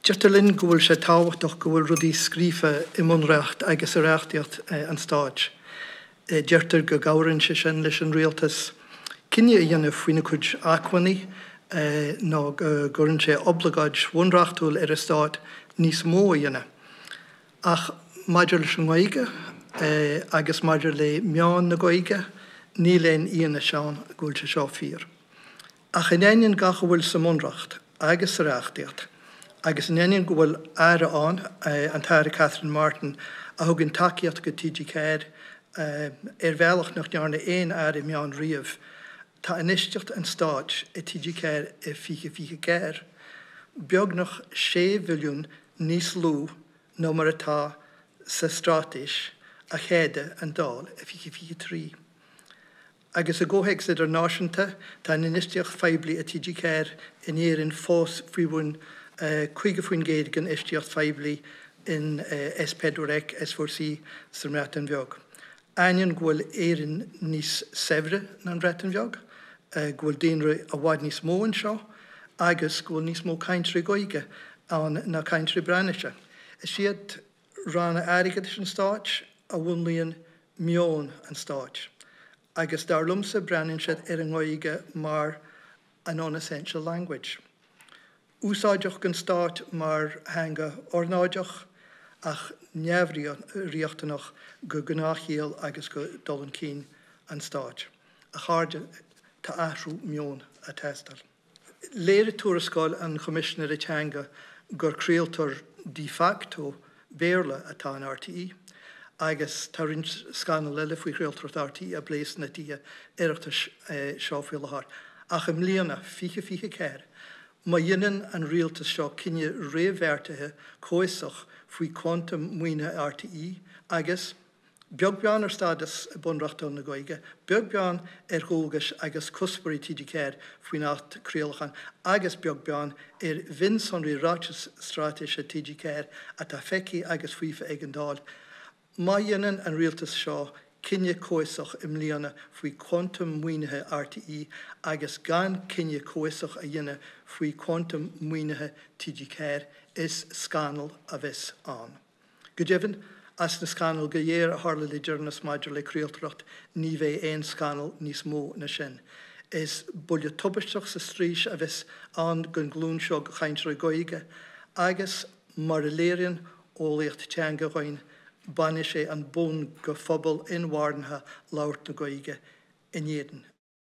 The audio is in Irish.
Deirtear linn go bhfuil sé tábhachtach go bhfuil rudaí scríofa i mbunreacht agus i reachtaíocht an stáit. Deirtear go gcabhraíonn sé sin leis an rialtas cinneadh a dhéanamh faoina cuid acmhainní nó go gcuireann sé oibleagáid bhunreachtúil ar an stát níos mó a dhéanamh. Ach maidir leis an nGaeilge agus maidir le meáin na Gaeilge, níl aon fhianaise ann go bhfuil sé seo fíor. Ach in ainneoin gach a bhfuil sa mBunreacht agus sa reachtaíocht, agus in ainneoin go bhfuil Aire ann, an tAire Catherine Martin, a thugann tacaíocht go TG4 ar bhealach nach ndearna aon Aire Meán riamh, tá infheistíocht an Stáit i TG4 i 2024 beagnach 6 bhilliún níos lú ná mar atá sa straitéis a cheadaigh an Dáil i 2023. Agus i gcomhthéacs idirnáisiúnta, tá an infheistíocht phoiblí i TG4 in Éirinn fós faoi bhun 50% den infheistíocht phoiblí in S4C, S4C sa mBreatain Bheag. Ainneoin go bhfuil Éirinn níos saibhre ná an Bhreatain Bheag, go bhfuil daonra i bhfad níos mó anseo agus go bhfuil níos mó cainteoirí Gaeilge ann ná cainteoirí Breatnaise. Is iad Ranna airgeadais an stáit a mhúnlaíonn meon an stáit agus dar liomsa breathnaíonn siad ar an nGaeilge mar a non-essential language. Úsáideach don stát mar theanga ornáideach ach neamhriachtanach go gnáthshaol agus go dul chun cinn an stáit. A chairde, tá athrú meoin ag teastáil. Léirigh tuarascáil an Choimisinéara Teanga gur craoltóir de facto Béarla atá in RTÉ agus tá roinnt scannal eile faoi chraoltóireacht RTÉ á bplé sna Tithe Oireachtais seo faoi láthair. Ach i mbliana, 2024, má dhéanann an rialtas seo cinneadh réamhbheartaithe comhfhiosach faoi quantum maoinithe RTÉ agus, Beag beann ar stádas bunreachtúil na Gaeilge, beag beann ar dhualgais agus cuspóirí TG4 faoin Acht Craolacháin agus beag beann ar mhionsonraí Ráiteas Straitéise TG4 atá feicthe agus faofa ag an Dáil, má dhéanann an rialtas seo cinneadh comhfhiosach i mbliana faoi quantum maoinithe RTÉ agus gan cinneadh comhfhiosach a dhéanamh faoi quantum maoinithe TG4, is scannal a bheas ann. Go deimhin, as na scannail go léir a tharla le deireanas maidir le craoltóireacht, ní bheidh aon scannal níos mó ná sin. Is buille tubaisteach sa straois a bheas ann don ghlúin seo de chainteoirí Gaeilge agus, mar a léiríonn eolaíocht teanga dhúinn, bainfidh sé an bonn de phobal inmharthana labhairt na Gaeilge in Éirinn.